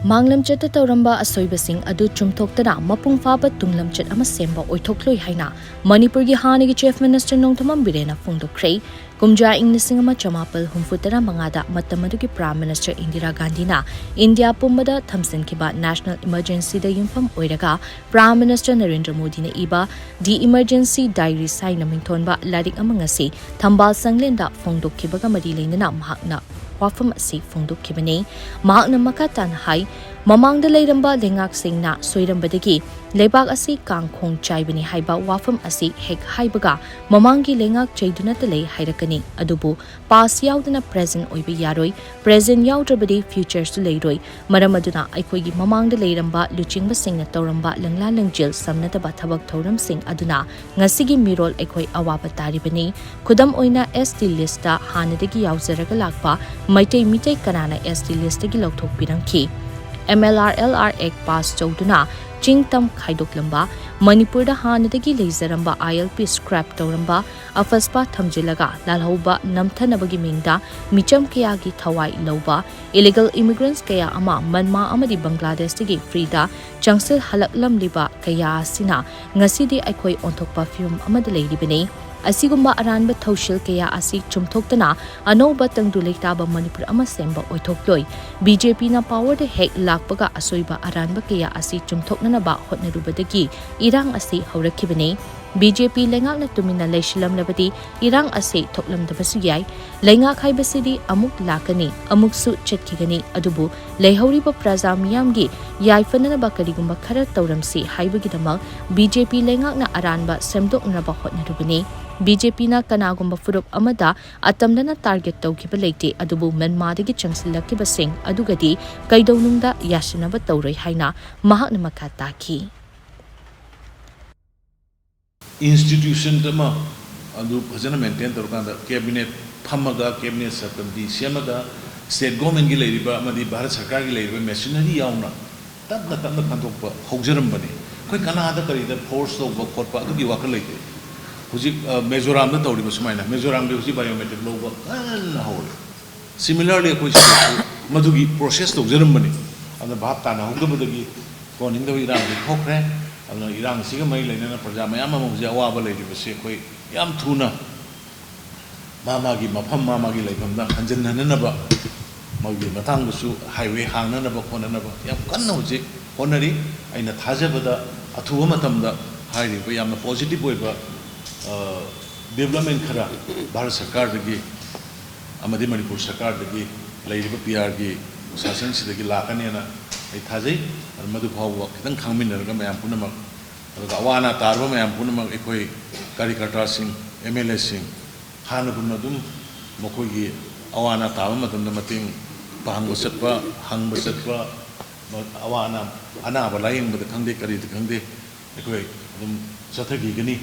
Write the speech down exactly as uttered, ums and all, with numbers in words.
ꯃꯥꯡꯂꯝꯆꯠꯇ ꯇꯧꯔꯝꯕ ꯑꯁꯣꯏꯕꯁꯤꯡ ꯑꯗꯨ ꯆꯨꯝꯊꯣꯛꯇꯅ ꯃꯄꯨꯡ ꯐꯥꯕ ꯇꯨꯡꯂꯝꯆꯠ ꯑꯃ ꯁꯦꯝꯕ ꯑꯣꯏꯊꯣꯛꯂꯣꯏ ꯍꯥꯏꯅ ꯃꯅꯤꯄꯨꯔꯒꯤ ꯍꯥꯟꯅꯒꯤ Chief Minister ꯅꯣꯡꯊꯣꯝꯕꯝ ꯕꯤꯔꯦꯟꯅ ꯐꯣꯡꯗꯣꯛꯈ꯭ꯔꯦ꯫ ꯀꯨꯝꯖꯥ ꯏꯪ ꯂꯤꯁꯤꯡ ꯑꯃ ꯆꯃꯥꯄꯜ ꯍꯨꯝꯐꯨ ꯇꯔꯥ ꯃꯉꯥꯗ ꯃꯇꯝ ꯑꯗꯨꯒꯤ Prime Minister ꯏꯟꯗꯤꯔꯥ ꯒꯥꯟꯙꯤꯅ ꯏꯟꯗꯤꯌꯥ ꯄꯨꯝꯕꯗ ꯊꯝꯖꯤꯟꯈꯤꯕ National Emergencyꯗ ꯌꯨꯝꯐꯝ ꯑꯣꯏꯔꯒ Prime Minister ꯅꯔꯦꯟꯗ꯭ꯔ ꯃꯣꯗꯤꯅ ꯏꯕ The Emergency Diaries ꯍꯥꯏꯅ ꯃꯤꯡꯊꯣꯟꯕ ꯂꯥꯏꯔꯤꯛ ꯑꯃ ꯉꯁꯤ ꯊꯝꯕꯥꯜ ꯁꯪꯂꯦꯟꯗ ꯐꯣꯡꯗꯣꯛꯈꯤꯕꯒ ꯃꯔꯤ ꯂꯩꯅꯅ ꯃꯍꯥꯛꯅ ꯋꯥꯐꯝ ꯑꯁꯤ ꯐꯣꯡꯗꯣꯛꯈꯤꯕꯅꯤ꯫ ꯃꯍꯥꯛꯅ ꯃꯈꯥ ꯇꯥꯅ ꯍꯥꯏ, ꯃꯃꯥꯡꯗ ꯂꯩꯔꯝꯕ ꯂꯩꯉꯥꯛꯁꯤꯡꯅ ꯁꯣꯏꯔꯝꯕꯗꯒꯤ ꯂꯩꯕꯥꯛ ꯑꯁꯤ ꯀꯥꯡꯈꯣꯡ ꯆꯥꯏꯕꯅꯤ ꯍꯥꯏꯕ ꯋꯥꯐꯝ ꯑꯁꯤ ꯍꯦꯛ ꯍꯥꯏꯕꯒ ꯃꯃꯥꯡꯒꯤ ꯂꯩꯉꯥꯛ ꯆꯩꯗꯨꯅꯇ ꯂꯩ ꯍꯥꯏꯔꯛꯀꯅꯤ꯫ ꯑꯗꯨꯕꯨ past ꯌꯥꯎꯗꯅ present ꯑꯣꯏꯕ ꯌꯥꯔꯣꯏ꯫ Present ꯌꯥꯎꯗ꯭ꯔꯕꯗꯤ futureꯁꯨ ꯂꯩꯔꯣꯏ꯫ ꯃꯔꯝ ꯑꯗꯨꯅ ꯑꯩꯈꯣꯏꯒꯤ ꯃꯃꯥꯡꯗ ꯂꯩꯔꯝꯕ ꯂꯨꯆꯤꯡꯕꯁꯤꯡꯅ ꯇꯧꯔꯝꯕ ꯂꯪꯂꯥ ꯂꯪꯖꯤꯜ ꯁꯝꯅꯗꯕ ꯊꯕꯛ ꯊꯧꯔꯝꯁꯤꯡ ꯑꯗꯨꯅ ꯉꯁꯤꯒꯤ ꯃꯤꯔꯣꯜ ꯑꯩꯈꯣꯏ ꯑꯋꯥꯕ ꯇꯥꯔꯤꯕꯅꯤ꯫ ꯈꯨꯗꯝ ꯑꯣꯏꯅ S T listꯇ ꯍꯥꯟꯅꯗꯒꯤ ꯌꯥꯎꯖꯔꯒ ꯂꯥꯛꯄ ꯃꯩꯇꯩ ꯃꯤꯇꯩ ꯀꯅꯥꯅ S T listꯇꯒꯤ ꯂꯧꯊꯣꯛꯄꯤꯔꯝꯈꯤ? M L R L R Act pass ꯇꯧꯗꯨꯅ ꯆꯤꯡ ꯇꯝ ꯈꯥꯏꯗꯣꯛꯂꯝꯕ, ꯃꯅꯤꯄꯨꯔꯗ ꯍꯥꯟꯅꯗꯒꯤ ꯂꯩꯖꯔꯝꯕ I L P scrap ꯇꯧꯔꯝꯕ, ꯑꯐꯁꯄꯥ ꯊꯝꯖꯤꯜꯂꯒ ꯂꯥꯜꯍꯧꯕ ꯅꯝꯊꯅꯕꯒꯤ ꯃꯤꯡꯗ ꯃꯤꯆꯝ ꯀꯌꯥꯒꯤ ꯊꯋꯥꯏ ꯂꯧꯕ, illegal immigrants ꯀꯌꯥ ꯑꯃ ꯃꯟꯃꯥ ꯑꯃꯗꯤ ꯕꯪꯒ꯭ꯂꯥꯗꯦꯁꯇꯒꯤ freeꯗ ꯆꯪꯁꯤꯜꯍꯜꯂꯛꯂꯝꯂꯤꯕ ꯀꯌꯥ ꯑꯁꯤꯅ ꯉꯁꯤꯗꯤ ꯑꯩꯈꯣꯏ ꯑꯣꯟꯊꯣꯛꯄ ꯐꯤꯚꯝ ꯑꯃꯗ ꯂꯩꯔꯤꯕꯅꯤ꯫ ꯑꯁꯤꯒꯨꯝꯕ ꯑꯔꯥꯟꯕ ꯊꯧꯁꯤꯜ ꯀꯌꯥ ꯑꯁꯤ ꯆꯨꯝꯊꯣꯛꯇꯅ ꯑꯅꯧꯕ ꯇꯪꯗꯨ ꯂꯩꯇꯥꯕ ꯃꯅꯤꯄꯨꯔ ꯑꯃ ꯁꯦꯝꯕ ꯑꯣꯏꯊꯣꯛꯂꯣꯏ꯫ BJPꯅ powerꯗ ꯍꯦꯛ ꯂꯥꯛꯄꯒ ꯑꯁꯣꯏꯕ ꯑꯔꯥꯟꯕ ꯀꯌꯥ ꯑꯁꯤ ꯆꯨꯝꯊꯣꯛꯅꯅꯕ ꯍꯣꯠꯅꯔꯨꯕꯗꯒꯤ ꯏꯔꯥꯡ ꯑꯁꯤ ꯍꯧꯔꯛꯈꯤꯕꯅꯤ꯫ BJP ꯂꯩꯉꯥꯛꯅ ꯇꯨꯃꯤꯟꯅ ꯂꯩꯁꯤꯜꯂꯝꯂꯕꯗꯤ ꯏꯔꯥꯡ ꯑꯁꯤ ꯊꯣꯛꯂꯝꯗꯕꯁꯨ ꯌꯥꯏ꯫ ꯂꯩꯉꯥꯛ ꯍꯥꯏꯕꯁꯤꯗꯤ ꯑꯃꯨꯛ ꯂꯥꯛꯀꯅꯤ, ꯑꯃꯨꯛꯁꯨ ꯆꯠꯈꯤꯒꯅꯤ꯫ ꯑꯗꯨꯕꯨ ꯂꯩꯍꯧꯔꯤꯕ ꯄ꯭ꯔꯖꯥ ꯃꯤꯌꯥꯝꯒꯤ ꯌꯥꯏꯐꯅꯅꯕ ꯀꯔꯤꯒꯨꯝꯕ ꯈꯔ ꯇꯧꯔꯝꯁꯤ ꯍꯥꯏꯕꯒꯤꯗꯃꯛ BJP ꯂꯩꯉꯥꯛꯅ ꯑꯔꯥꯟꯕ ꯁꯦꯝꯗꯣꯛꯅꯅꯕ ꯍꯣꯠꯅꯔꯨꯕꯅꯤ꯫ BJPꯅ ꯀꯅꯥꯒꯨꯝꯕ ꯐꯨꯔꯨꯞ ꯑꯃꯗ ꯑꯇꯝꯅꯅ target ꯇꯧꯈꯤꯕ ꯂꯩꯇꯦ, ꯑꯗꯨꯕꯨ ꯃ꯭ꯌꯥꯟꯃꯥꯔꯗꯒꯤ ꯆꯪꯁꯤꯜꯂꯛꯈꯤꯕꯁꯤꯡ ꯑꯗꯨꯒꯗꯤ ꯀꯩꯗꯧꯅꯨꯡꯗ ꯌꯥꯁꯤꯟꯅꯕ ꯇꯧꯔꯣꯏ ꯍꯥꯏꯅ ꯃꯍꯥꯛꯅ ꯃꯈꯥ ꯇꯥꯈꯤ꯫ Institution ꯑꯃ ꯑꯗꯨ ꯐꯖꯅ maintain ꯇꯧꯔꯀꯥꯟꯗ cabinet ꯐꯝꯃꯒ, cabinet sub committee ꯁꯦꯝꯃꯒ, state governmentꯀꯤ ꯂꯩꯔꯤꯕ ꯑꯃꯗꯤ ꯚꯥꯔꯠ ꯁꯔꯀꯥꯔꯒꯤ ꯂꯩꯔꯤꯕ machinery ꯌꯥꯎꯅ ꯇꯞꯅ ꯇꯞꯅ ꯈꯟꯗꯣꯛꯄ ꯍꯧꯖꯔꯝꯕꯅꯤ꯫ ꯑꯩꯈꯣꯏ ꯀꯅꯥꯗ ꯀꯔꯤꯗ force ꯇꯧꯕ ꯈꯣꯠꯄ ꯑꯗꯨꯒꯤ ꯋꯥꯈꯜ ꯂꯩꯇꯦ꯫ ꯍꯧꯖꯤꯛ, ꯑ, ꯃꯤꯖꯣꯔꯥꯝꯗ ꯇꯧꯔꯤꯕ ꯁꯨꯃꯥꯏꯅ, ꯃꯤꯖꯣꯔꯥꯝꯒꯤ ꯍꯧꯖꯤꯛ biometric ꯂꯧꯕ ꯀꯟꯅ ꯍꯧꯔꯦ꯫ Similarly ꯑꯩꯈꯣꯏ stateꯁꯨ ꯃꯗꯨꯒꯤ process ꯇꯧꯖꯔꯝꯕꯅꯤ꯫ ꯑꯗꯨꯅ ꯚꯥꯞ ꯇꯥꯅꯍꯧꯗꯕꯗꯒꯤ ꯀꯣꯟꯅꯤꯡꯗꯕ ꯏꯔꯥꯡꯁꯤ ꯊꯣꯛꯈ꯭ꯔꯦ꯫ ꯑꯗꯨꯅ ꯏꯔꯥꯡꯁꯤꯒ ꯃꯔꯤ ꯂꯩꯅꯅ ꯄ꯭ꯔꯖꯥ ꯃꯌꯥꯝ ꯑꯃ ꯍꯧꯖꯤꯛ ꯑꯋꯥꯕ ꯂꯩꯔꯤꯕꯁꯤ ꯑꯩꯈꯣꯏ ꯌꯥꯝ ꯊꯨꯅ ꯃꯥ ꯃꯥꯒꯤ ꯃꯐꯝ, ꯃꯥ ꯃꯥꯒꯤ ꯂꯩꯐꯝꯗ ꯍꯟꯖꯤꯟꯅꯅꯅꯕ, ꯃꯥꯒꯤ ꯃꯇꯥꯡꯗꯁꯨ highway ꯍꯥꯡꯅꯅꯕ ꯈꯣꯠꯅꯅꯕ ꯌꯥꯝ ꯀꯟꯅ ꯍꯧꯖꯤꯛ ꯍꯣꯠꯅꯔꯤ꯫ ꯑꯩꯅ ꯊꯥꯖꯕꯗ ꯑꯊꯨꯕ ꯃꯇꯝꯗ ꯍꯥꯏꯔꯤꯕ ꯌꯥꯝꯅ positive ꯑꯣꯏꯕ, ꯑ, development ꯈꯔ ꯚꯥꯔꯠ ꯁꯔꯀꯥꯔꯗꯒꯤ ꯑꯃꯗꯤ ꯃꯅꯤꯄꯨꯔ ꯁꯔꯀꯥꯔꯗꯒꯤ, ꯂꯩꯔꯤꯕ ꯄꯤ ꯑꯥꯔꯒꯤ ꯁꯥꯁꯟꯁꯤꯗꯒꯤ ꯂꯥꯛꯀꯅꯦꯅ ꯑꯩ ꯊꯥꯖꯩ꯫ ꯑꯗꯨ ꯃꯗꯨ ꯐꯥꯎꯕ ꯈꯤꯇꯪ ꯈꯪꯃꯤꯟꯅꯔꯒ ꯃꯌꯥꯝ ꯄꯨꯝꯅꯃꯛ, ꯑꯗꯨꯒ ꯑꯋꯥ ꯑꯅꯥ ꯇꯥꯔꯕ ꯃꯌꯥꯝ ꯄꯨꯝꯅꯃꯛ ꯑꯩꯈꯣꯏ ꯀꯥꯔꯤꯀꯔꯇꯥꯁꯤꯡ, ꯑꯦꯝ ꯑꯦꯜ ꯑꯦꯁꯤꯡ ꯍꯥꯟꯅꯒꯨꯝꯅ ꯑꯗꯨꯝ ꯃꯈꯣꯏꯒꯤ ꯑꯋꯥ ꯑꯅꯥ ꯇꯥꯕ ꯃꯇꯝꯗ ꯃꯇꯦꯡ ꯄꯥꯡꯕ ꯆꯠꯄ, ꯍꯪꯕ ꯆꯠꯄ, ꯑꯋꯥ ꯑꯅꯥ, ꯑꯅꯥꯕ ꯂꯥꯌꯦꯡꯕꯗ ꯈꯪꯗꯦ, ꯀꯔꯤꯗ ꯈꯪꯗꯦ, ꯑꯩꯈꯣꯏ ꯑꯗꯨꯝ ꯆꯠꯊꯈꯤꯒꯅꯤ꯫